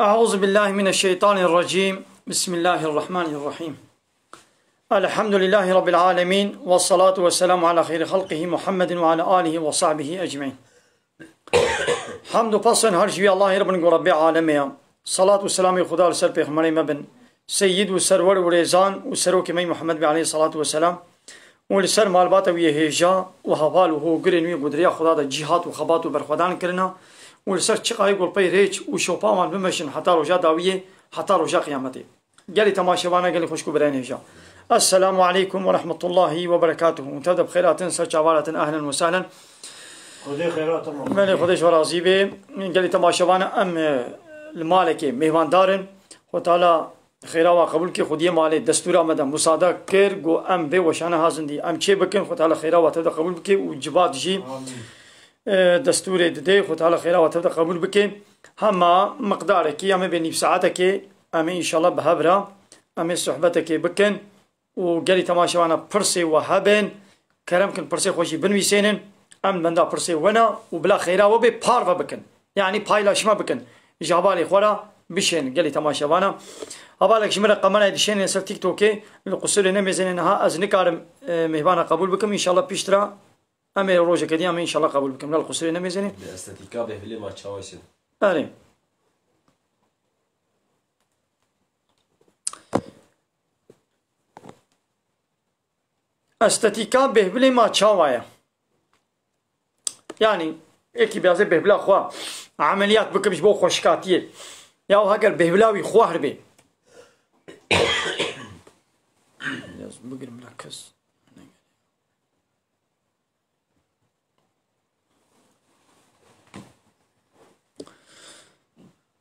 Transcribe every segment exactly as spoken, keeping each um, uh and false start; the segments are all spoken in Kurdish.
أعوذ بالله من الشيطان الرجيم. بسم الله الرحمن الرحيم. الحمد لله رب العالمين، والصلاة والسلام على خير خلقه محمد وعلى آله وصحبه أجمعين. Hamd û pes her ji wî Allahê re bin ku Rebbê alemê ye. Salat û selamê Xuda li ser pêxemberê me bin, seyyid û serwer û rêzan û serokê me Muhammed bê aleyhî salatu ve selam. û li ser malbata wî yê hêja û heval û hogirên wî ku di riya Xuda de cîhat û xebat û berxwedan kirina û li ser çiqayê ku li pey rêç û şopa wan bimeşin heta roja dawiyê, heta roja qiyametê. Gelî temaşevana, gelî xwişk û birayên hêja. Esselamu aleykum ve rahmetullahi ve berekatuhu. Hûn tev de bi xêr hatin, ser çavan hatin, ehlen ve sehlen. Xwedê xêra te Belê, Xwedê ji we razî be. Gelî temaşevana, em, e, li malekê mêvandar in. Xwe Teala xêra we qebûl ke, xwediyê malê destûra me de musade kir, got em vê weşana hazin dî em çê bikin, xwe Teala xêra we tev de qebûl bike û civat jî, Amîn. e, destûrê dide, xwe Teala xêra we tev de qebûl bike. Hema miqdarekî, em ê bê nîv saetekê, em ê înşallah bi hev re, em ê sohbetekê bikin. û gelî temaşevana pirsê we hebin, kerem kin pirsê xwe jî binivîsênin. Em li benda pirsê we ne û bila xêra we bê parve bikin. Yanî paylaşma bikin. Ji hevalê xwe re bişên gelî temaşevana. Hevalek ji min re kamerayê dişênê ser TikTokê, li qusurê nemêzênê niha ez nikarim, e, mêvana qebûl bikim. Înşallah piştre em ê rojeke dî em ê înşallah qebûl bikim. Lal qusurê nemêzênê. Bi estetîka bêhvilê ma çawa şin? Erê. Estetîka bêhvilê ma çawa ye? Yanî, êkî bêazê bêhvila xwe emeliyat bikim ji bo xweşikatiyê. Ya heger bêhvila wî xwehr bê. Biraz bigirim la kes.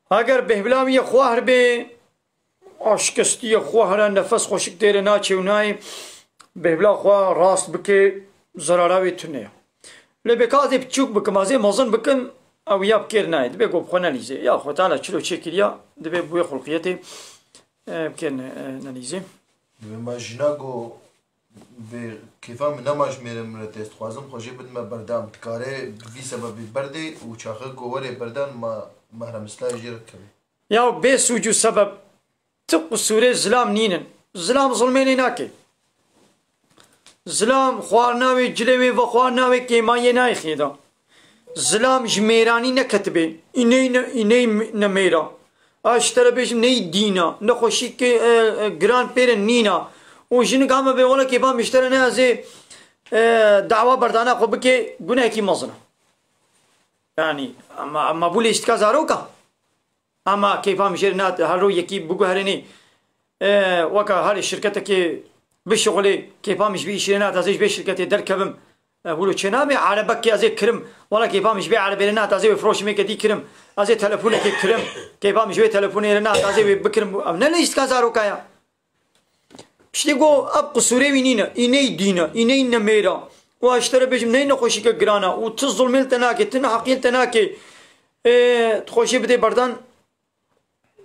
Heger bêhvila wî yê xwehr bê, aşkestiyê xwehr e, nefes xweşik têrê naçê û nayê, bêhvila xwe rast bike, zerara wê tune ye. Lê bê ka ez ê piçûk bikim, ez ê mezin bikim, ew ya bi kêr nayê. Dibê ku bi xwe nelîzê. Ya xwe Teala çilo çêkiriya, dibê bi wê xulqiyetê, e, bi kêr ne-, e, nelîzê. Dibê ma jina ku Bi kêfa min nema ji mêrê min re tê, ez dixwazim xwe jê bidime berdan. Dikare bi vî sebebê berdê û çaxê ku werê berdan ma mehrem Îslamê jê re dikeve. Ya bê sûc û sebeb ti qusûrê zilam nînin. Zilam zilmê lê nake. Zilam xwarina wê, cilê wê, vexwarina wê kêmayê nayê xêda. Zilam ji mêranî neketibê. Îney ne, îney ne mêra. A ji te re bêjim ney dîna. Nexweşîkê, e, e, giran pê re nîna. Û jinik hame bê wele kêfa min ji te re ne ez ê, e, dawa berdana xwe bike, gunehekî mezin e. Yanî, ama, ama bû lê îştika zaroka. Ama kêfa min jê re nat, her ro yekî biguherênê, e, weka herê şirketekê bişixulê, kêfa min ji vî îşê re nat, ez ê ji vê şirketê derkevim. E, wilo çênabê, erebekê ez ê kirim. Wela kêfa min ji vê erebê re nat, ez ê wê firoşimê kedî kirim. Ez ê telefonekê kirim. Kêfa min ji wê telefonê re nat, ez ê wê bikirim. Ev ne lojîka zaroka ya. Piştî got, ev qisûrê wî nîne, îney dîne, îney nemêra. Û ez ji te re bêjim, ney nexweşîke giran e û ti zulmê li te nake, ti neheqiyê li te nake. Ê, tu xwe jê bidê berdan,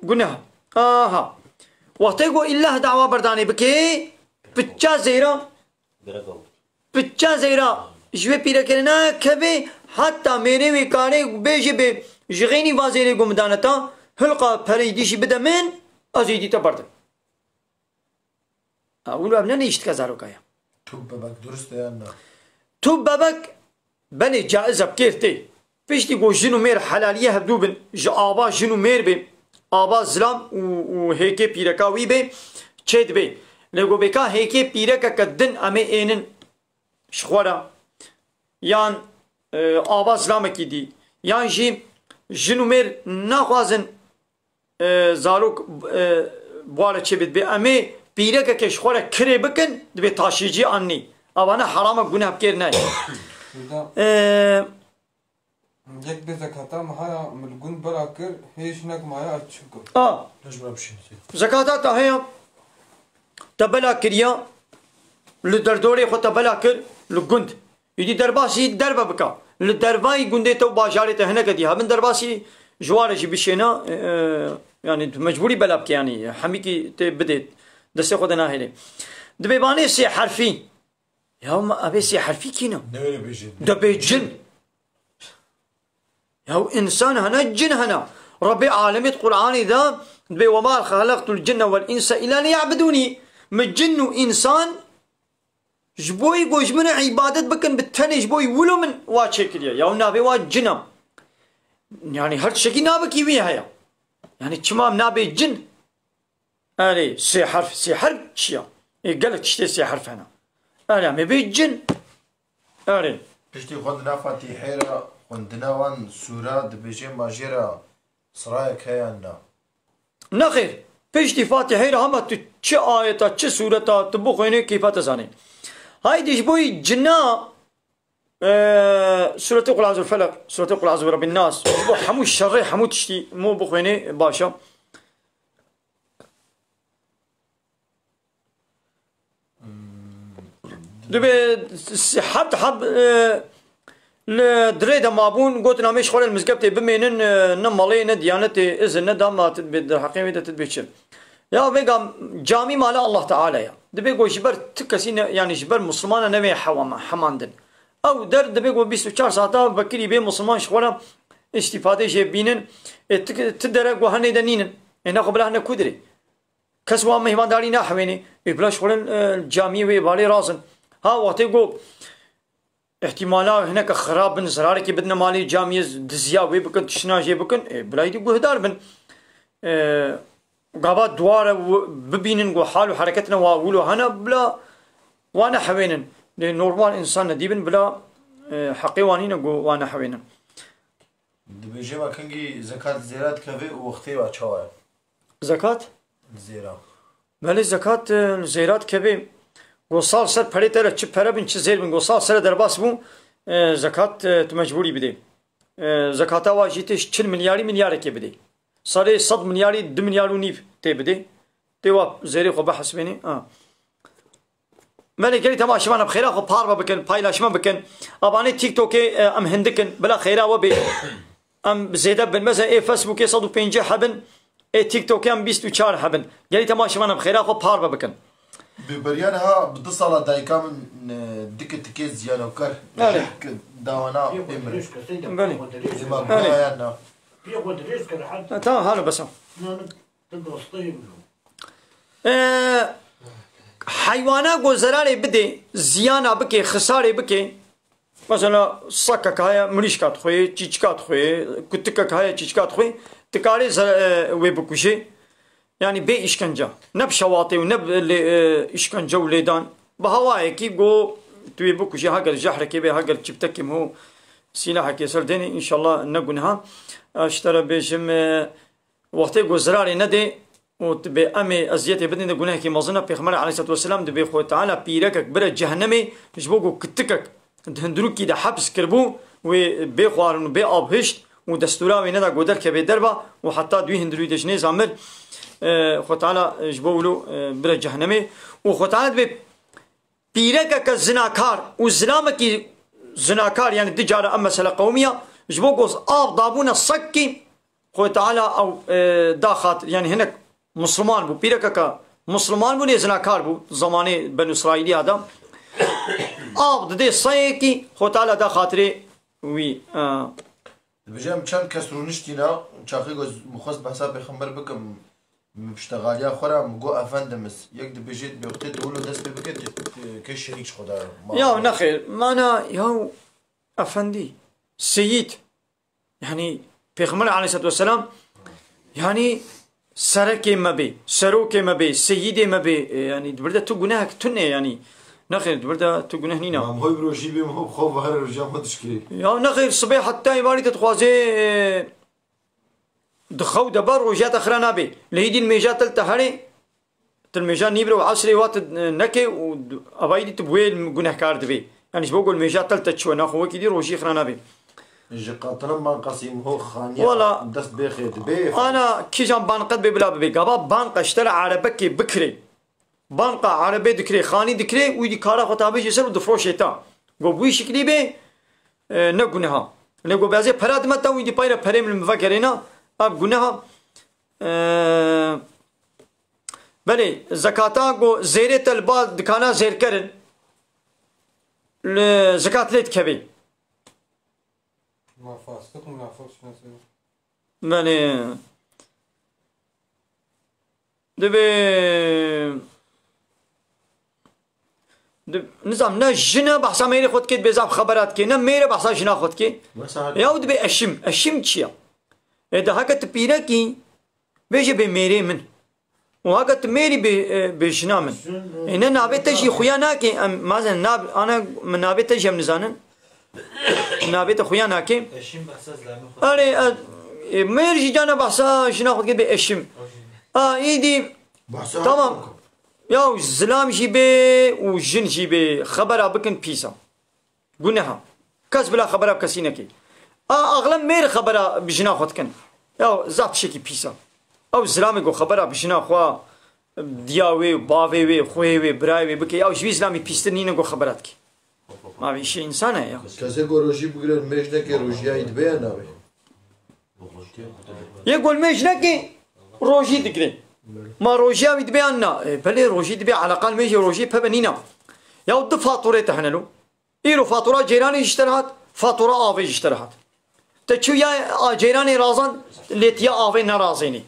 guneh. Aha. Wextê got, îllah dawa berdanê bike, piça zêra, piça zêra ji wê pîrekê re nakeve, heta mêrê wê karê bêjê bê, ji xeynî va zêrê got min dane te, hilqa pereyî dî jî bide min, ez êdî te berdim. Ha, wilo ev ne lîştika zaroka ye. Tu bebek durust e yan na? Tu bebek, belê caiz e, bi kêr tê. Piştî ku jin û mêr helaliyê hevdû bin, ji ava jin û mêr bê, ava zilam û, û hêkê pîreka wî bê, çê dibê. Lê ku bê ka hêkê pîrekeke din em ê ênin ji xwe re, yan, e, ava zilamekî dî, yan jî jin û mêr naxwazin e, zarok, e, bi wa re çêbê, dibê em ê pîrekeke ji xwe re kirê bikin, dibê taşîcî an nî. Ava ne heram e, guneh bi kêr nayê. Şurada E, yek bê zekata me haya, min li gund bela kir, hê jinek maya, ez çi bikim? A, Lej bira bişîn. Zekata te heye, te bela kiriya, li derdorê xwe te bela kir, li gund. Êdî derbasî derve bika. Li dervayî gundê te û bajarê te hineke dî hebin derbasî ji wa re jî bişêne, e, e, yanî tu mecbûrî bela bike, yanî hemîkî tê bidê, destê xwe de nahêlê. Dibê banê sê herfî. Ya ma evê sê herfî kî ne? Ne öyle bêjin. Dibê cin. Ya însan hene, cin hene. Rebê alemê di Qur'anê de dibê, "Ve ma xelaqtul cinne vel insa illa liya'budûnî." Min cin û însan ji bo yî ku ji min re îbadet bikin, bi tenê ji bo yî wilo min wa çêkiriye. Ya navê wa cin e. Yani her tiştekî navekî wî heye. Yani çima em nabê cin? Erê, sê herf, sê herf çi ya? Ê, gelek tiştê sê herf hene. Erê, em ê bê cin. Erê. Piştî xwendina Fatîhê re, xwendina wan sûra dibêje ma jê re sirayek heye yan na? Nexêr. Piştî Fatîhê re hema tu çi ayeta, çi sûreta tu bixwênê, kêfa te zanê. Haydî ji bo yî cina, e, Sûretê Qul Eûzû Felek, Sûretê Qul Eûzû Rebbin Nas, ji bo hemû şerê, hemû tiştî mo bixwênê, baş e. Dibê s-, heft heb, e, li dirê de mabûn, gotin, "Em ê ji xwe re li mizgeftê bimênin, e, ne malê, ne diyanetê, izin, ne damat, dibê derheqê wê de, dibê çi?" Ya vêga camî mala Allah Teala ya. Dibê ku ji ber ti kesî ne, yani ji ber Muslimana nevê hewa-, hemandin. Ew der dibê ku bîst û çar saeta vekirî bê Musliman ji xwe re îstîfadê jê bînin. Ê ti, ti dere ku henê de nînin. Ê nexwe bila hene ku dirê. Kes wan mêhmandarî nahewênê. Ê, bila ji xwe re, e, camiyê wê balê razin. Ha, wextê ku îhtîmala hineke xirab bin, zirarekê bidine malê camiyê, diziya wê bikin, tiştina jê bikin, ê, bila êdî guhdar bin. E, gava duware w-, bibînin ku hal û hereketine wa wilo hene, bila wa nehewênin. Lê normal însan nedîbin, bila, e, heqê wan nîne ku wa nehewênin. Dibêje me kengî zekat li zêra dikeve û wextê wa çawa ye? Zekat? Li zêra. Belê zekat, e, li zêra dikeve. Go sal ser perê te re çi pere bin, çi zêr bin, go sal sere derbas bû, e, zekat, e, tu mecbûrî bidê. E, zekata wa jî tê çil milyarî milyarekê bidê. Salê sed milyarî du milyar û nîv tê bidê. Tê wa zêrê xwe bihesibênê. Ha. Belê gelî temaşevan em xêra xwe parve bikin, paylaşma bikin. Abanê TikTokê, e, em hindik in, bila xêra we bê. Em zêde bin. Mesela ê Facebookê sed û pêncî hebin, ê TikTokê em bîst û çar hebin. Gelî temaşevan em xêra xwe parve bikin. Bi beriya niha bi du sala dayika min, e, dike tikê ziyanokar. Belê. Ji dawana Pê xwe bimire. Dirêj kir, seyda, Belê. Pê xwe dirêj kir. Ema Belê. Baya na. Pê xwe dirêj kir, heta. Tamam, halo besa. Na, na. Ee, heywana ku zerarê bidê, ziyana bike, xisarê bike, mesela sakek heye, mirîşka dixwê, çîçika dixwê, kutikek heye, çîçika dixwê, dikarê zer-, e, wê bikujê. Yani bê îşkence. Ne bi şewatê û ne bi lê-, e, îşkence û lêdan. Bi hawayekî ku tu wê bikujê, heger jehrekê bê, heger çiptekê min û sîlahekê ser dênê, înşallah ne guneha. Ez ji te re bêjim, e, Wextê ku zirarê nedê û dibê em ê eziyetê bidin de gunehekî mezin e. Pêxember aleyhisselatu vesselam dibê Xwedê Teala pîrekek bire cehennemê ji bo ku kitikek di hundirûkî de heps kiribû, wê bê xwarin û bê av hişt û destûra wê neda ku derkeve derva û heta di wî hundirûyî de ji nêza mir, e, Xwedê Teala ji bo wilo, e, bire cehennemê û Xwedê Teala dibê pîrekeke zinakar û zilamekî zinakar, yani du cara em mesele qewimiya, ji bo ku av dabûne sekkî, Xwedê Teala ew, e, da xatir, yani hinek Musliman bû, pîrekeke Musliman bû, lê zinakar bû, zemanê Benu Îsraîliya de. Av didê seyekî, Xwedê Teala da xatirê wî, e, Dibêje em çend kes rûniştîne, çaxê ku ez min xwest behsa pêxember bikim, min piştexaliya xwe re min got, "Efendimiz." Yek dibêje, "Dibê wextê tu wilo dest pê bike, tu, tu kê şerîk ji xwe de ma." Ya nexêr, mana ya efendî, seyîd, yani Pêxember aleyhisselatu vesselam, yani serekê me bê, serokê me bê, seyîdê me bê, e, yani di vir de tu gunehek tune, yani nexêr, di vir de tu guneh nîna. Ma em hoy bi rojî bê, em hoy bi xwe ve her roja xwe dişkê. Ya nexêr, sibê heta îbarî te dixwazê, e, di xew de be, rojiya te xira nabê. Lê hîdî nimêja te li te herê, tu nimêja nîvre û esrê wa tu, e, nekê û d-, evayî dî tu bi wê gunehkar dibê. Yani ji bo ku nimêja te li te çi we, naxwe wekî dî rojî xira nabê. Ji qatilim banqasî ho xaniya Wala. Dest bêxê dibê. Ana kîjan banqet bê bila bibê. Gava banqe ji te re erebekê bikirê. Banqa erebê dikirê, xanî dikirê, wî dî kara xwe tabê jê ser û difroşê ta. Go bi wî şiklî bê, e, ne guneha. Lê go bezê pera dime ta, wî dî payre perê min vegerêna, ev guneha. E, belê, zekata go zêrê te li ba dikana zêrkerin, li zekat lê dikevê. Ma fasik û munafik şinasî. Belê. Divê, di-, nizam, ne jin e behsa mêrê xwe dikê, dibê zaf xebera dikê, ne mêr e behsa jina xwe dikê. Mesela Ya û dibê eşim. Eşim çi ya? Ê de heke tu pîrekî, bêje bê mêrê min. Û heke tu mêrî bê, e, bê jina min. Ê ne navê te jî xuya nake, em, mazen nav-, ana min navê te jî em nizanin. Navê te xuya nake. Eşim behsa zilamê xwe. Erê, e, e, mêr jî cana behsa jina xwe dike bê eşim. A, îdî, Bahsa tamam. Ya zilam jî bê û jin jî bê. Xebera bikin pîsa. Guneha. Kes bila xebera bi kesî neke. A, axlem mêr xebera bi jina xwe dikin. Ya zaf tiştekî pîsa. Ew zilamê ku xebera bi jina xwe, diya wê, bavê wê, xweyê wê, birayê wê bike, ya ji wî zilamî pîstir nîne ku xebera dike. Ma vê îşê însan e ya. Kesê ku rojî bigire, mêj neke, rojiya wî dibe ya nabê? Yê ku mêj neke, rojî digire. Ma rojiya wî dibe yan na? E, belê rojî dibe, eleqa li mêjê rojî pebe nîna. Ya du faturê te hene lo. Îro fatura ceyranê ji te re hat, fatura avê ji te re hat. Te çû ya a ceyranê razand, lê tu ya avê nerazênî.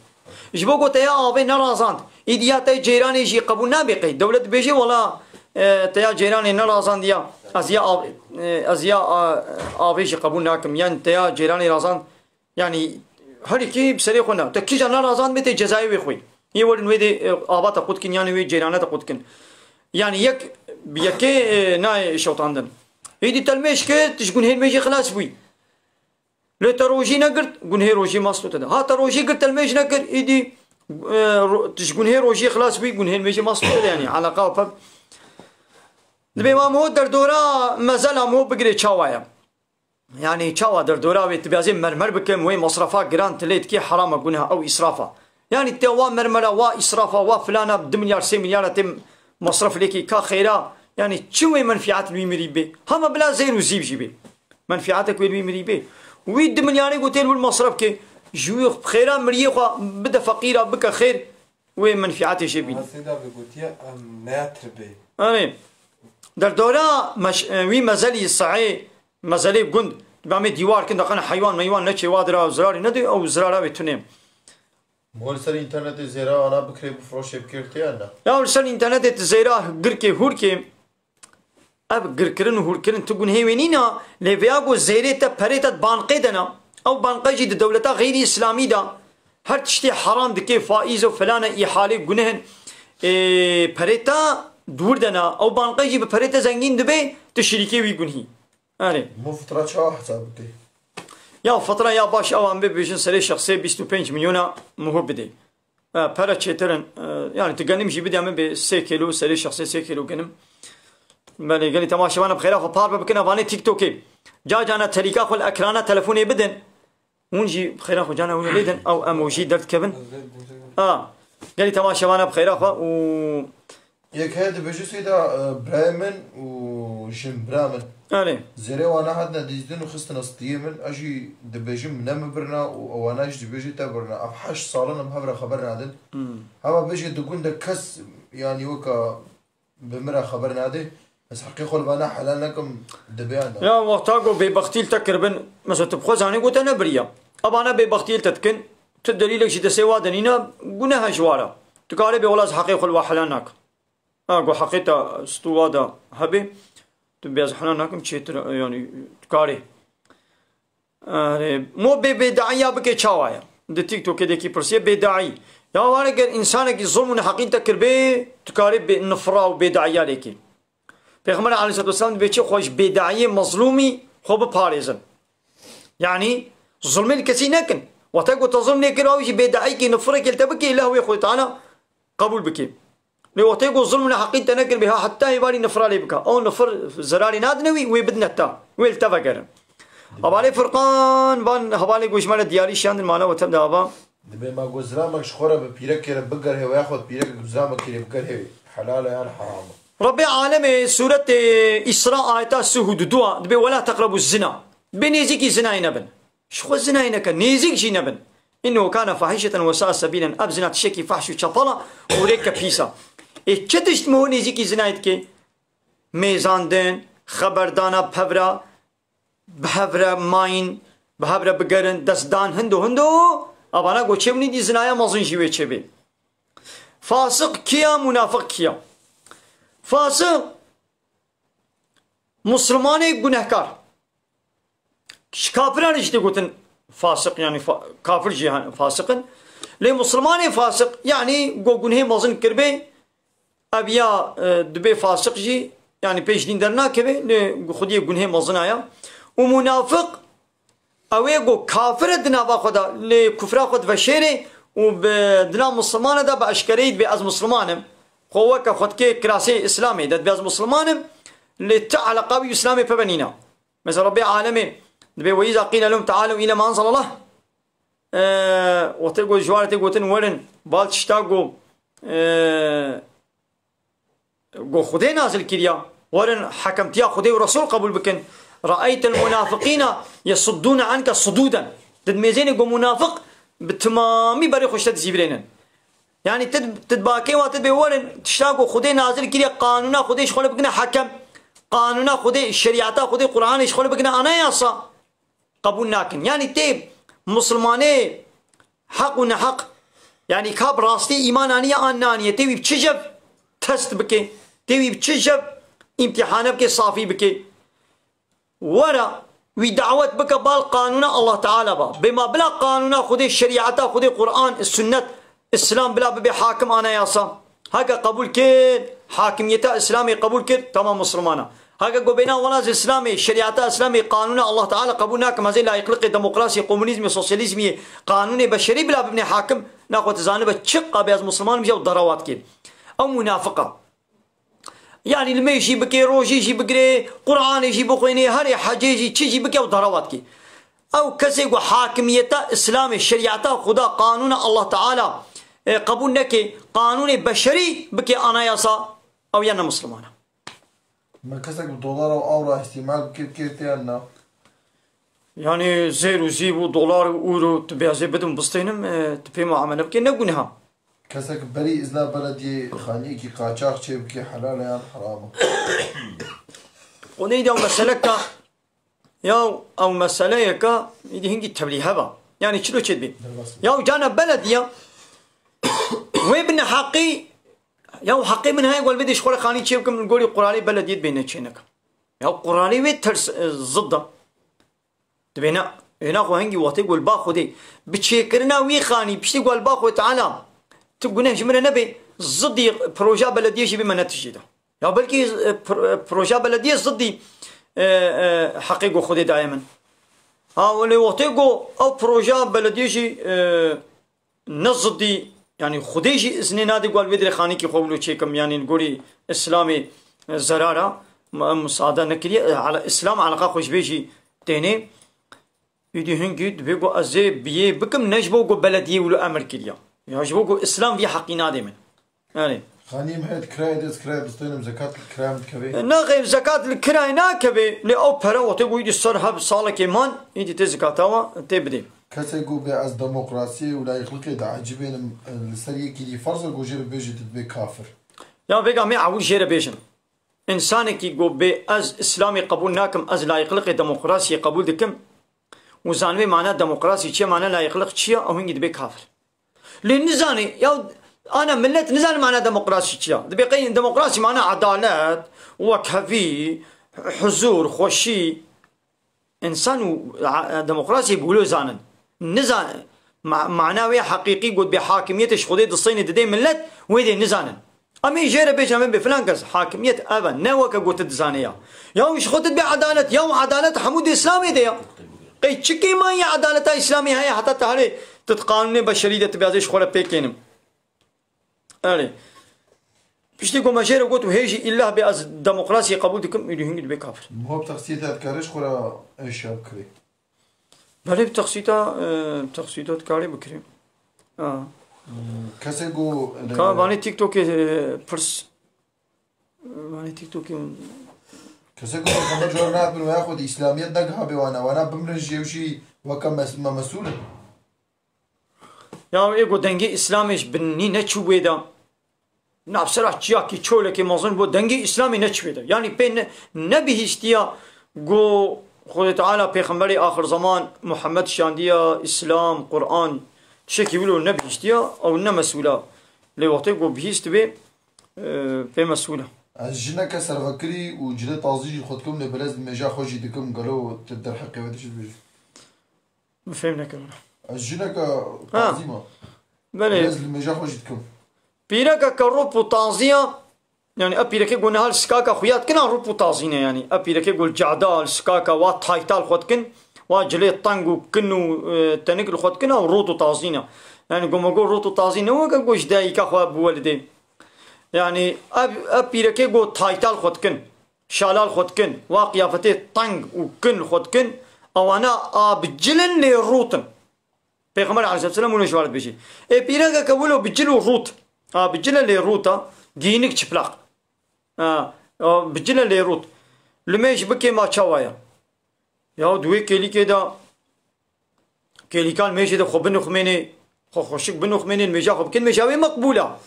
Ji bo ku te ya avê nerazand, îdî ya te ceyranê jî qebûl nabe qey. Dewlet dibêje, wela, e, te ya ceyranê nerazandiya, ez ya av-, e, ez ya, a, avê jî qebûl nakim. Yan te ya ceyranê razand, Yanî herî kî bi serê xwe ne. Te kîja nerazand bê tê cezayê wê xwî. Yê werin wê dê, e, ava te qut kin, yanî wê cêrane te qut kin. Yanî yek bi yekê, e, nayê şewtandin. Êdî te li mêj kir, tu ji gunhê mêjê xilas bûyî. Lê te rojî negirt, gunhê rojî mast te de. Ha te rojî girt, te li mêj nekir, êdî, e, ro-, tu ji gunhê rojî xilas bûyî, gunhê mêjê mast te de, yanî eleqa peb. Dibê ma mo derdora mezela mo bigirê çawa ye? Yanî çawa derdora wê, tu bêjê mermer bikim, wê masrafa giran tu lê dikê, heram e, guneh e, ew îsraf e. Yanî te wa mermera, wa îsrafa, wa filana, du milyar, sê milyara tê masraf lêkî, ka xêra, yanî çi wê menfiat li wî mirî bê? Hema bila zêr û zîv jî bê. Menfiatek wê li wî mirî bê. Wî du milyarê ku tê li wir masraf ke, ji wî xêra miriyê xwe bide feqîra, bike xêr, wê menfiatê jê bîne. Sêda vê gotiye, em neya tiribê. Erê. Derdora meş-, e, wî mezelî sehê, mezelê gund, bi amê dîwar kin, daqene heywan meywan neçê wa dira, zirarê nedê, ew zirara wê tune. Bo li ser înternetê zêra ana bikirê, bifroşê, bikirê tê ya ne? Ya li ser înternetê tu zêra girkê, hûrkê, Ev girkirin û hûrkirin tu gunhê wê nîna, lê vêya ku zêrê te, perê te di banqê de ne, ew banqe jî di dewleta xeyrî îslamî de her tiştê heram dike, faîz û filan e, îhale, guneh in, ê, perê te di wir de ne, ew banqe jî bi perê te zengîn dibe, tu şirîkê wî gunhî. Erê. Mo fitra çawa hesab bike? Ya fitra ya baş ew em bê bêjin serê şexsê bîst û pênc milyona muhu bidê. E, pere çêtir in. E, yanî tu genim jî bidê, min bê sê kîlo, serê şexsê sê kîlo genim. Belê, gelî temaşevana bi xêra xwe parve bikin, evanê TikTokê. Ca cana terîka xwe li ekrana telefonê bidin. Hûn jî bi xêra xwe cana hûn lê din, ew em û jî derdikevin. A, gelî temaşevana bi xêra xwe û Yek heye dibêje Seyda, e, birayê min û jin bira min. Erê. Zêrê wana hatine dîzdin û xistine stiyê min. Ez jî dibêjim ne min birina û ewana jî dibêje te birina. Ev heşt sal in em hev re xeber nadin. Hmm. Hema bêje di gund de kes, yanî weka bi min re xeber nade. Ez heqê xwe li vana helal nekim, dibe yan da. Ya wexta ku bêbextî li te kiribin, mesela tu bi xwe zanî ku te nebiriya. Evana bêbextî li te dikin, tu delîlek jî destê wa de nîne, guneh e ji wa re. Tu karê bê wela ez heqê xwe li wa helal nakim. Ha, ku heqê te stû wa de hebe, tu bê ez hela nakim çêtir, yanî, karê. Erê, mo bê bêdaiya bike çawa ye? Di TikTokê dekî pirsiye bêdaî. Ya ware ger însanekî zulm û neheqî te kiribê, tu karê bê nifra û bêdaiya lêkê. Pêxember aleyhisselatu vesselam dibê çi xwe ji bêdaiyê mezlûmî xwe biparêzin. Yanî, zulmê li kesî nekin. Wexta ku te zulm lê kir, ew jî bêdaîkê, nifrekê li te bike, lehwê Xwedê Teala qebûl bike. Lê wextê ku zulm û neheqî te nekir bê, ha heta hêvarî nifra lê bike. Ew nifir zerarê nadine wî, wê bidine te. Wê li te vegerin. Hevalê Furqan, van hevalê ku ji me re diyarî şiyandin, mane we tem de ava. Dibê ma ku zilamek ji xwe re bi pîrekê re bigerhê, we yaxud pîrekek bi zilamekê re bigerhê, helal e yan heram e? Rebbê alemê sûretê Îsra ayeta sih û du dua dibê, "Wela teqrebû zina." Dibê nêzîkî zinayê nebin. Ji xwe zinayê neke, nêzîk jî nebin. "Înnehu kane fahîşeten we sa'a sebîlen." Ev zina tiştekî fahş û çepal e û rêke pîs e. Ê çi tişt miho nêzîkî zinayê dike? Mêzandin, xeberdana bi hev re, bi hev re mayîn, bi hev re bigerin, destdan hindo hindo, avana go çêbûnî dî zinaya mezin jî wê çêbê. Fasiq kî ya, munafiq kî ya? Fasiq, Muslimanê gunehkar. Ji kafiran jî tê gotin fasiq, yanî fa-, kafir jî ha-, fasiq in. Lê Muslimanê fasiq, yanî go gunhê mezin kiribê, ev ya, e, dibê fasiq jî, yanî pêş dîn dernakeve, lê xwediyê gunhê mezin aya. Û munafiq, ew ê ku kafir e di nava xwe de, lê kufra xwe diveşêrê û bi dila Muslimana de bi eşkereyî dibê ez Musliman im. Xwe weke xwe dikê kirasê Îslamê de dibê ez Musliman im, lê ti eleqa wî Îslamê peve nîne. Mesela Rebbê alemê dibê, "Ve îza qîle lehum teâlew île ma enzelallah." Eee, wextê ku ji wan re tê gotin werin, bal tişta ku, eee, ku Xwedê nazil kiriya, werin hekemtiya Xwedê û Resûl qebûl bikin. Re'eytel munafiqîna yesuddûne anke sudûden. Di mêzênê ku munafiq bi timamî berê xwe ji te dizîvirênin. Yanî ti, ti bakê wa ti dibê werin, tişta ku Xwedê nazil kiriye, qanûna Xwedê ji xwe re bikine hekem. Qanûna Xwedê, şerîeta Xwedê, Qur'anê ji xwe re bikine anayasa. Qebûl nakin. Yanî tê Musulmanê heq û neheq, yanî ka bi rastî îman aniye an naniye, tê wî bi çi jev test bike, tê wî bi çi jev îmtîhane bike, safî bike. Were wî dawet bike bal qanûna Allah Teala ba. Bê ma bila qanûna Xwedê, şerîeta Xwedê, Qur'an, sunnet, Îslam bila bibe hakim, anayasa. Heke qebûl kir, hakimiyeta Îslamê qebûl kir, tamam Musulmana. Heke ku bêna wela ez Îslamê, şerîeta Îslamê, qanûna Allah Teala qebûl nakim, ez ê layîqliqê demokrasiyê, komunîzmê, sosyalîzmiyê, qanûnê beşerî bila bibine hakim, naxwe tu zanibe çi qabê ez Musulman im jî ew darawa dikê. Ew munafiq e. Yanî limê jî bike, rojî jî bigire, Qur'anê jî bixwêne, herê hecê jî, çi jî bike, ew darawa dike. Ew kesê ku hakimiyeta Îslamê, şerîeta Xuda, qanûna Allah Teala, e, qebûl neke, qanûnê beşerî bike anayasa, ew ya ne Musulman e. Me kesek bi dolar û awra îstîmal bike, bike tê yan na? Yanî zêr û zîv û dolar û euro tu bê ez ê bidim bistênim, e, tu pê muamele bike, ne guneh e. Kesek berî izna belediyê xaniyekî qaçax çêbike helal e yan heram e? O neydi ew meseleka? Ya ew meseleyeka îdî hingî tevlî heva. Yanî çilo çêdibî? Derbas. Ya cana belediye wê bi neheqî, ya heqê min heye, gol bidê ji xwe re xanî çêbikim, li gorî qurarê belediyê dibê neçêneke. Ya qurarê wê ters, e, zid e. Dibê ne, êna xwe hingî wextê ku li ba Xwedê, bi çêkirina wî xanî, piştî ku li ba Xwedê Teala, tu guneh ji min re nebê, zidî proja belediyê jî bê me ne tijî de. Ya belkî, e, pro-, e, proja belediyê zidî, e, e, heqê ku Xwedê daye min. Ha, welê wextê ku ew proja belediyê jî, e, ne zidî, yanî Xwedê jî iznê nadê ku li vê dirê xanîkî xwe wilo çêkim, yanî li gorî Îslamê, e, zerara, mu-, musade nekiriye, e, ele-, Îslam eleqa xwe ji vê jî tênê. Îdî hingî dibê ku ez ê bi yê bikim, ne ji bo ku belediyê wilo emir kiriya. Ya ji bo ku Îslam vî heqî nadê min. Yanî. Xanî min heye di kirayê de, ez kirayê bistênim, zekat li kirayê min dikevê? E, naxê, zekat li kirayê nakevê, lê ew pere wextê ku îdî ser heb salekê man, îdî tê zekata wa tê bidê. Kesê ku bê ez demokrasiyê û layîqlikê diecibênim, e, li ser yekî dî ferz e ku jê re bêjî tu dibê kafir. Ya vêga me ewil jê re bêjin. Însanekî ku bê ez Îslamê qebûl nakim, ez layîqlikê demokrasiyê qebûl dikim û zanibê mana demokrasî çi ye, mana layîqlik çi ye, ew hingî dibê kafir. Lê nizane, ya ana millet nizane mana demokrasî çi ya. Dibê qey demokrasî mana edalet, wekhevî, huzur, xweşî. Însan û a-, demokrasiyê bi wilo zanin. Nizan-, ma-, mana wê heqîqî got bê hakimiyetê ji Xwedê distêne didê millet, wê dê nizanin. Em ê jê re bêjin, em ê bê filan kes, hakimiyet ev e, ne weke got tu dizanê ya. Ya ji xwe tu dibê edalet, ya edalet hemû di Îslamê de ya. Qey çi kêmayî edaleta Îslamê heye heta tu herê tu di qanûnê beşerî de tu bê ez ê ji xwe re pêkênim. Erê. Piştî ku me jê re got û hê jî îllah bê ez demokrasiyê qebûl dikim, îdî hingî dibê kafir. Muha bi texsîta dikare ji xwe re êşa bikirê? Belê bi texsîta, e, texsîta dikarê bikirê. Ha. Hmm, kesê ku, e, Ka vanê TikTokê, e, pirs. Vanê TikTokê. Kesê ku pêxember ji wan re nehatibin, weya xwe di Îslamiyet negihabê wana, wana bimrin jî ew jî weke mes-, me mesûl in. Ya ê ku dengê Îslamê ji binî neçû wê de, navsera çiyakî çolekê mezin bû, dengê Îslamê neçû wê de. Yanî pê ne, nebihîstiya ku Xwedê Teala pêxemberê axir zeman Muhammed şandiya, Îslam, Quran, tiştekî wilo nebihîştiya, ew ne mesûla. Lê wextê ku bihîst be, e, pê mesûl e. Ez jineke servekirî û cilê tazî jî xwe dikim, lê belez li mêja xwe jî dikim, gelo tu derheqê wê dişî dibêjî? Min fêm nekir. Ez jineke Ha. Tazî me. Belê. Belez li mêja xwe jî dikim. Pîreke ke rûp û tazî ya, yani ev pîrekê ku niha li sikaka xuya dikina rûp û tazî ne yani. Ev pîrekê ku li cehda, li sikaka, wa tayta li xwe dikin, wa cilê teng û kin û, e, tenik li xwe dikin, ew rût û tazî ne. Yani ku me got rût û tazî ne weke ku ji dayika xwe bi welidê. Yani ev, ev pîrekê ku tayta li xwe dikin, şala li xwe dikin, wa qiyafetê teng û kin li xwe dikin, ewana a bi cil in lê rût in. Pêxember aleyhisselam wilo ji wan re dibêje. Ê pîreke ke wilo bi cil û rût. Ha, bi cil e lê rût a, giynik çıplak. Ha, o bi cil e lê rût. Li mêj bikê ma çawa ya? Ya di wê kêlîkê de, kêlîkan mêjê de xwe binuxmênê, xwe xweşik binuxmênê, mêja xwe bikin, mêja wê meqbûl a.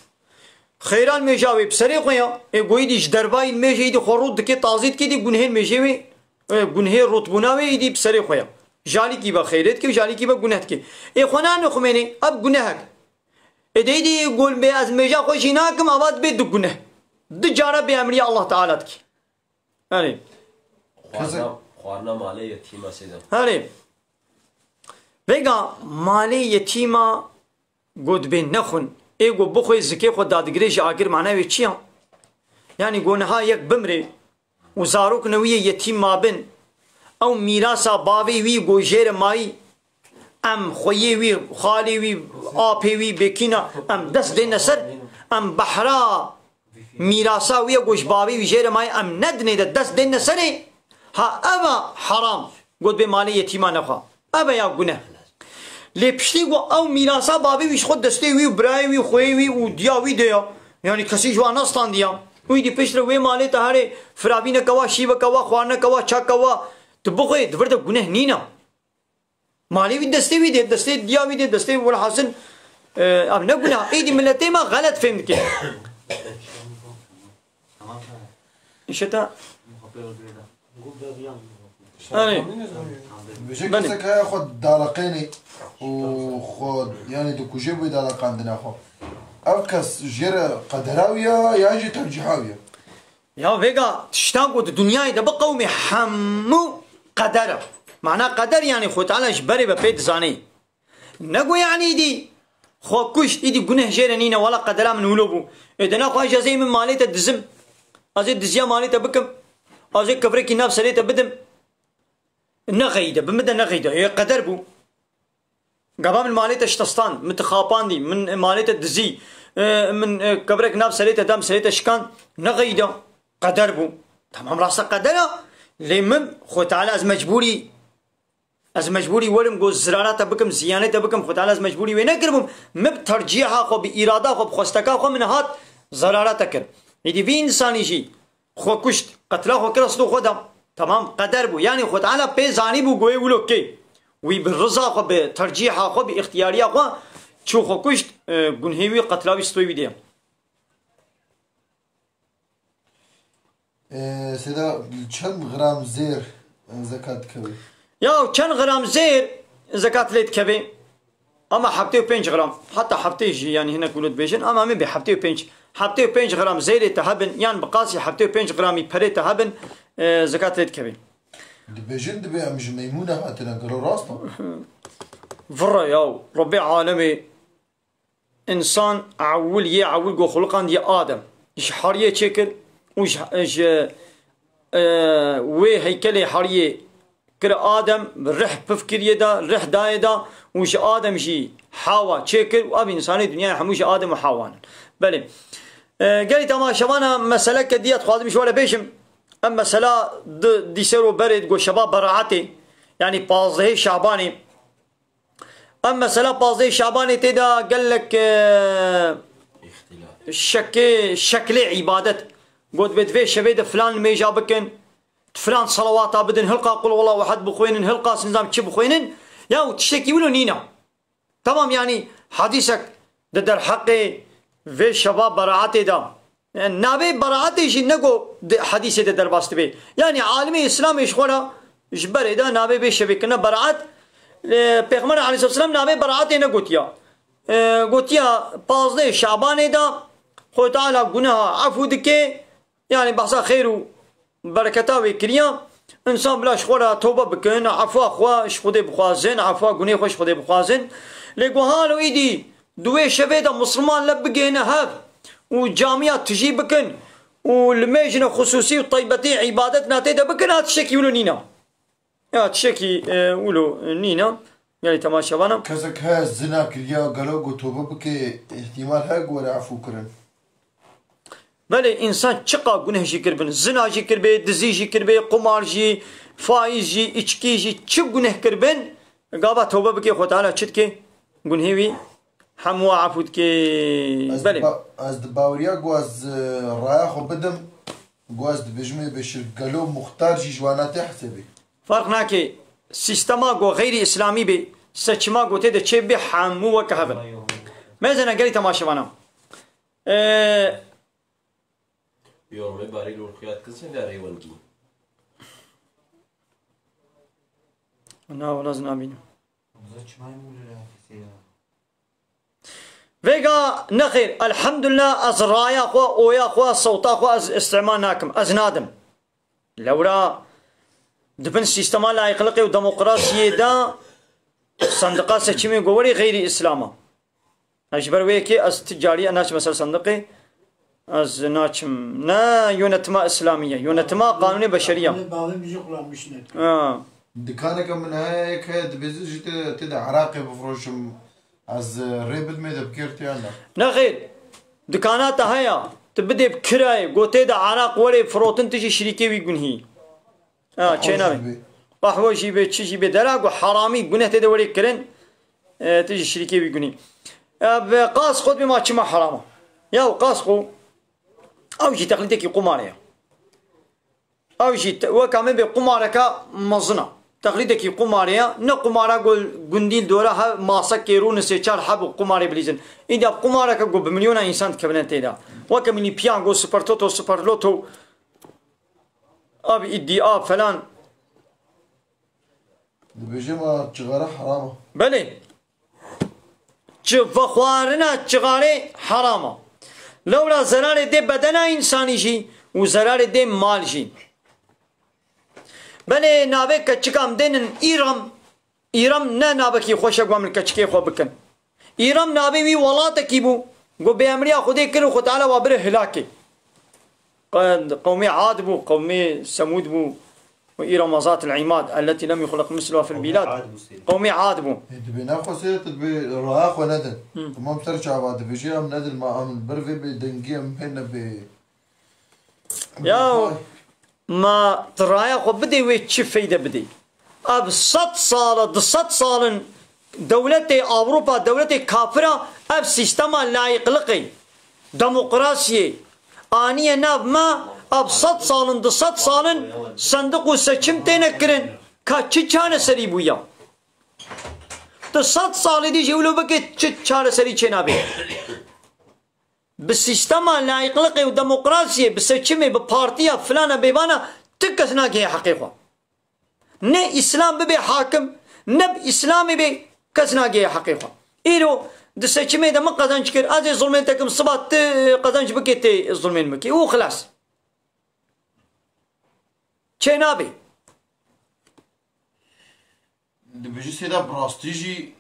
Xêran mêja wê bi serê xwe ya. Ê goyî dî ji dervayî mêjê îdî xwe rût dike, tazî dike, dî gunhên mêjê wê, e, gunhê rûtbûna wê îdî bi serê xwe ya. Jalîkî be xêrê dike, jalîkî be guneh dike. Ê xwe nanuxmênê, ev gunehek. Ê de îdî got bê ez mêja xwe jî nakim, ava dibe du guneh. Du cara bêemrîya Allah Teala dike. Erê. Xwarina, xwarina malê yetîma sêde. Erê. Vêga malê yetîma got bê nexwin. Ê got bixwê zikê xwe dadigirê ji agir mana wê çi ya? Yani got niha yek bimrê û zarokna wî yê yetîm mabin. Ew mîrasa bavê wî got jêre mayî. Em xweyê wî, xalê wî, apê wî, bêkîna, em dest dêne ser, em behra mîrasa wî ye ku ji bavê wî jê re mayî, em nedinê de dest dêne serê. Ha, ev a heram, got bê malê yetîma nexwe. Ev e ya guneh. Lê piştî ku ew mîrasa bavê wî ji xwe destê wî û birayê wî û xweyê wî û diya wî de ya, yanî kesî ji wan nestandiya. Wî dî piştre wê malê te herê firavîneke wa, şîveke wa, xwarineke wa, çaka wa, tu bixwê, di vir de guneh nîne. Malê wî destê wî dê, destê diya wî dê, destê welhasil, e, ev ne gunah. Êdî miletê me xelet fêm dike. Îşte. Erê. Bêje Belê. Kesek heye xwe daleqênê û xwe, yani dikuje bê daleqandina xwe. Ev kes jê re qedera wî ya, yan jî tercîha wî ya? Ya vêga tiştan ku di dinyayê de bi qewmê hemû qeder e. Mana qeder yani Xwe Teala ji berê ve pê dizanê. Ne ku yani îdî xwe kuşt, îdî guneh jê re nîne, wela qedera min wilo bû. Ê de naxwe ez ê min malê te dizim. Ez ê diziya malê te bikim. Ez ê kevrekî nav serê te bidim. Nexeyîde, bi min de nexeyîde. Ê qeder bû. Gava min malê te şitestan, min te xapandî, min malê te dizî, e, min, e, kevrek nav serê te da, min serê te şikand, nexeyîda, qeder bû. Tamam, rasta qeder e, lê min, Xwe Teala ez mecbûrî, ez mecbûrî werim, got zirara te bikim, ziyanê te bikim, Xwe Teala ez mecbûrî wê nekiribûm, min bi tercîha xwe, bi îrada xwe, bi xwesteka xwe min hat zirara te kir. Êdî vî însanî jî, Xwe kuşt, qetla xwe kir, eslû xwe da. Tamam, qeder bû. Yanî Xwe Teala pê zanî bû, goyê wilo kê. Wî bi riza xwe, bi tercîha xwe, bi îxtiyariya xwe çû xwe kuşt, e, gunhê wî, qetla wî stoy wî diye. Ee, Seyda, çend gram zêr, e, zekat dikeve? Ya çend gram zêr zekat lê dikeve? Ama heftê û pênc gram, heta heftê jî, yani hinek wilo dibêjin, ama min bê heftê û pênc, heftê û pênc gram zêrê te hebin, yan bi qasî heftê û pênc gramî perê te hebin, e, zekat lê dikevê. Dibêjin dibê em ji meymûne hatine, gelo rast e? Vira ya Rebbê alemê, însan ewil yê ewil go xuliqandiye Adem. Ji heriyê çêkir û ji, ji, e, wê heykelê heriyê kir Adem, rih pif kiriye da, rih dayê da û ji Adem jî Hawa çêkir û ev însanê dinyayê hemû ji Adem û Hawa in. Belê. E, gelî temaşevana meseleke diye dixwazim ji we re bêjim. Em mesela di, di ser û berê digo şeva beraetê, yanî pazdehê Şabanê. Em mesela pazdehê Şabanê tê de gelek, e, şekê, şeklê îbadet. Got bê di vê şevê de filan nimêja bikin, filan selawata bidin, hilqa Qul huwallahu ehad bixwînin, hilqa nizam çi bixwînin. Ya û tiştekî wilo nîne. Tamam, yanî hadîsek di derheqê vê şeva beraetê de. Yani navê beraetê jî nego di hadîsê de derbas dibe. Yani alimê Îslamê ji xwe re Ji berê de navê vê şevê kirine beraet. Lê Pêxember aleyhisselam navê beraetê negotiya. E, gotiya pazdeh Şabanê de Xwedê Teala guneha efû dike. Yani behsa xêr û bereketa wê kiriya. Însan bila ji xwe re tobe bikin, efwa xwe ji Xwedê bixwazin, efwa gunê xwe ji Xwedê bixwazin. Lê guhalo îdî di wê şevê de Misliman le bigihine hev û camiya tijî bikin û limêjine xusûsî û teybetî îbadet na tê de bikin, ha tiştekî wilo nîne. Ya tiştekî, e, wilo nîne. Gelî temaşevana. Kesek heye zina kiriya, gelo ku tobe bike, îhtîmal heye ku were efû kirin? Belê, însan çiqa guneh jî kiribin, zina jî kiribê, dizî jî kiribê, qumar jî, faîz jî, içkî jî, çi guneh kiribin, gava tobe bike, Xwe Teala çi dike? Gunhê wî hemû efû dike. Ez Belê. Ba-, ez di baweriya ku ez, e, raya xwe bidim, ku ez dibêjim ê bêşir gelo muxtar jî ji wana tê hesêbê. Ferq nake, sîstema ku xeyrî îslamî bê, seçima ku tê de çê bê, hemû weke hev in. Mezene gelî temaşevana. Ee, Yorumê barî li wir xuya dikin, sen de rê wengî. Na, wala ez nabînim. Bize çimayê mûle le hafizê ya. Vêga nexêr, elhamdulillah, ez raya xwe, oya xwe, sewta xwe ez îstîmal nakim, ez nadim. Lewra di bin sîstema layîqliqê û demokrasiyê de sendiqa seçimê ku werê xeyrî îslam e. Ez ji ber wê yekê ez ti carî naçime ser sendiqê. Ez naçim. Ne yönetima îslamî ye. Yönetima qanûnê beşerî ye. Bağlı müzik kullanmışlar. Ha. Dikaneke min heye, yek heye, dibêjin jî tê, tê de Iraqê bifroşim. Ez, e, rê bidimê de bi kêr tê yan ne? Nexêr. Dikana te heye. Tu bidê bi kirayê. Gotê de Iraq werê firotin, tu jî şirîkê wî gunhî. Ha, çê Qehwe jî nabê. Qehwe jî bê, çi jî bê. Dera ku heramî, guneh tê de werê kirin, e, tu jî şirîkê wî gunî. E, bi qas xwe dibê ma çima heram e. Ya qas xwe, ew jî teqlîdekî qumarê ye. Ew jî te-, weka min bê qumareka mezin e. Teqlîdekî qumarê ye. Ne qumara ku gundî li dora hev masek kêrû nisê çar heb û qumarê bilîzin. Îdî ev qumareke ku bi milyona însan dikevine tê de. Weke mînî piyango, super toto, super loto, Abi îdîa falan. Dibêje ma çixare heram e. Belê. Çi vexwarina çixarê heram e. Lewra zerarê dê bedena însanî jî û zerarê dê mal jî. Belê navê keçika em dênin îram. Îram ne navekî xweş e ku em li keçikê xwe bikin. Îram navê wî welatekî bû, ku bêemriya Xwedê kir û Xwe Teala wa bire hilakê. Qe-, qewmê Ad bû, qewmê Semûd bû, û Îrama zatil îmad, elletî lem yuxleq misluha fil bîlad. Qewmê Ad bû. Ê, dibê nexwesê, tu dibê raya xwe nedin. Hı. Tamam, ser çava dibêjê em nedin, ma em li ber vê bêdengî em hê nebê. Ya, ma tu raya xwe bidê wê çi feyde bidê? Ev sed sal e, du sed sal in dewletê Ewropa, dewletê kafira ev sîstema layîqliqê, demokrasiyê aniye nav me, ev sed sal in, du sed sal in sindiq û seçim têne kirin. Ka çi çareserî bûya? Tu sed salê dî jî wilo bike çi çareserî çênabê? Bi sîstema layîqliqê û demokrasiyê, bi seçimê, bi partiya filana bêvana ti kes nagihê heqê xwe. Ne Îslam bibe hakim, ne bi Îslamê bê kes nagihê heqê xwe. Îro di seçimê de min qezenc kir, ez ê zulmên te kim, siba ti qezenc bikê tê zulmên min kê û xilas. Çê nabê. Dibêjî sêda bi rastî jî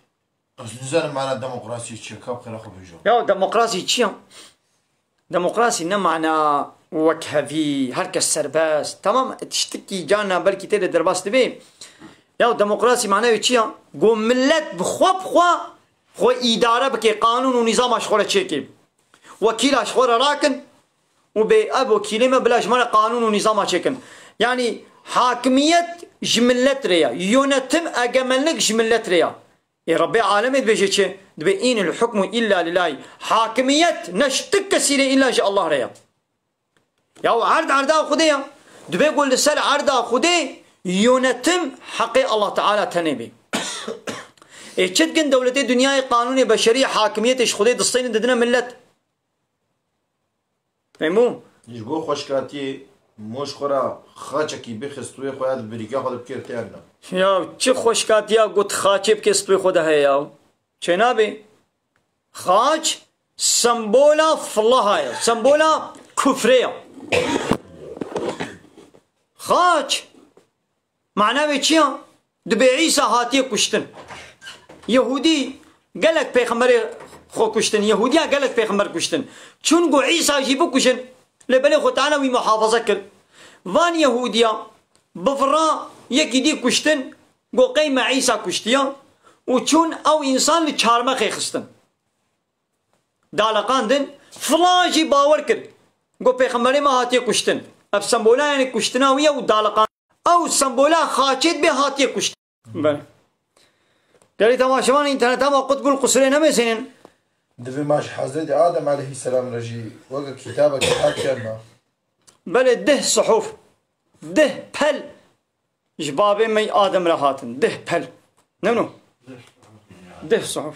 ez nizanim mana demokrasiyê çi ye, ka bi xêra xwe bêje. Ya demokrasî çi ye? Demokrasî ne mana wekhevî, her kes serbest. Tamam, tiştikî carna belkî tê de derbas dibe. Ya demokrasî mana wê çi ye? Ku millet bi xwe bi xwe xwe îdare bike, qanûn û nîzama ji xwe re çêke. Wekîla ji xwe re rakin, û bê ev wekîlê me bila ji me re qanûn û nîzama çêkin. Yanî hakimiyet ji millet re ya. Yönetim, egemenlik ji millet re ya. Ê Rebbê alemê dibêje çi? Dibê, "Înil hukmu illa lillahî." Hakimiyet ne ji ti kesî re, îlla ji Allah re ya. Ya erd erda Xwedê ya. Dibê ku li ser erda Xwedê yönetim heqê Allah Teala tenê bê. Ê çi dikin dewletê dinyayê qanûnê beşerî hakimiyetê ji Xwedê distênin didine millet. Fehmû? Ji bo xweşkatiyê Moş xwe re xaçekî bixist wê xwe ya di birîka xwe de bikir tê yan na? Ya çi xweşkatiya got xaçê bike stûyê xwe de heye ya. Çênabê. Xaç sembola filaha ye. Sembola kufrê ye. Xaç mana wê çi ya? Dibê Îsa hatiye kuştin. Yehûdî gelek pêxemberê xwe kuştin. Yehûdiya gelek pêxember kuştin. Çûn got Îsa jî bikujin. Lê belê Xwe Teala wî muhafaza kir. Van Yehûdiya bi vira yekî dî kuştin. Got qey me Îsa kuştiya. Û çûn ew însan li çarmexê xistin. Daliqandin. Filan jî bawer kir. Got pêxemberê me hatiye kuştin. Ev sembola, yanî kuştina wî ye û daliqandin. Ew sembola xaçê dibê hatiye kuştin. Belê. Gelî temaşevan înterneta me qutbul qusirê nemêsînin. Divê ma ji Hezretî Adem aleyhisselam re jî weke kitabekî hatiye me. Belê deh suhuf, deh pel ji babê me Adem re hatin. Deh pel. Ne no? Deh suhuf.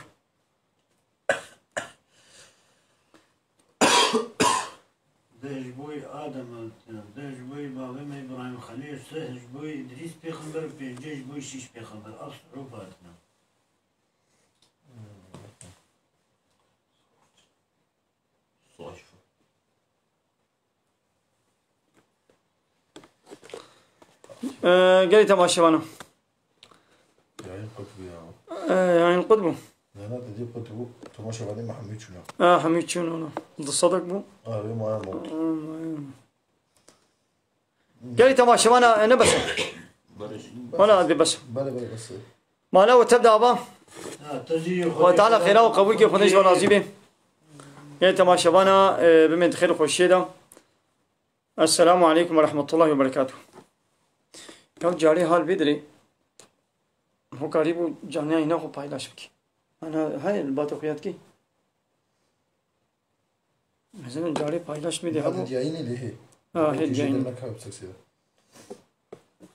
Deh ji bo Adem, deh ji bo babê me Îbrahîm Xelîl, sih ji bo Îdrîs pêxember û pêncê ji bo şîş pêxember. Ev suhuf hatine. Ee, gelî temaşevana. Yayın kutbu ya. Ee, yayın kutbu. Nana dedi kutbu, temaşevanê me hemî çûna. Ha, hemî çûn ona. Di sedak bû. Arê maya mot. Gelî temaşevana, e, ne bes. Wala hadi bes. Bale bale bes. Mala we tev de aba. Ha, te jî Xwedê Teala xêra û qebûlkê xwe ji we razî be. Gelî temaşevana, e, bimên di xêr û xweşiyê de. Esselamu aleykum ve rahmetullahi ve berekatuh. Ya carê hal vê dirê. Hokarî bû caniyayîna xwe paylaş bikî. Ana, hey, li ba te xuya dikî. Mesela carê paylaş bidê. Ya hebû. Diyayînê lê hê. Ha, hê diyayînê.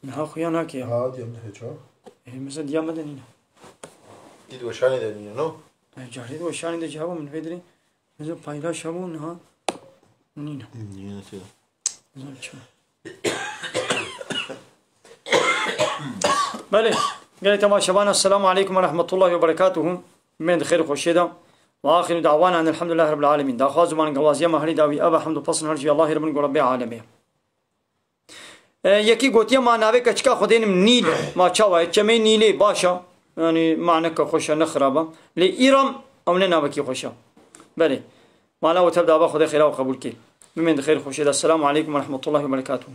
Niha xuya nake ya. Ha, diyam hê ça. Ê, mesela diya me de nîne. Dî di weşanê de nîne, no? Ay, carê di weşanê de jî hebû min vê dirê. Mesela paylaş hebû, niha nîne. Nîne tê. Belê, gelê temaşevan, Esselamu aleykum ve rahmetullahi ve berekatuhu. Bimên di xêr û xweşiyê de. Ve axiru da'wana enelhamdülillahi rabbil alemin. Daxwaz û bangehwaziya me herî dawî ev e, hemd û pesn her ji Allahê re bin ku Rebbê alemê ye. E, yekî gotiye ma navê keçika xwe dênim Nîl, ma çawa ye? Çemê Nîlê baş e. Yanî maneke xweş e, ne xirab e. Lê Îram ew ne navekî xweş e. Belê. Mala we tev de aba, Xwedê xêra we qebûl kê. Bimên di xêr û xweşiyê de. Esselamu aleykum ve rahmetullahi ve berekatuhu.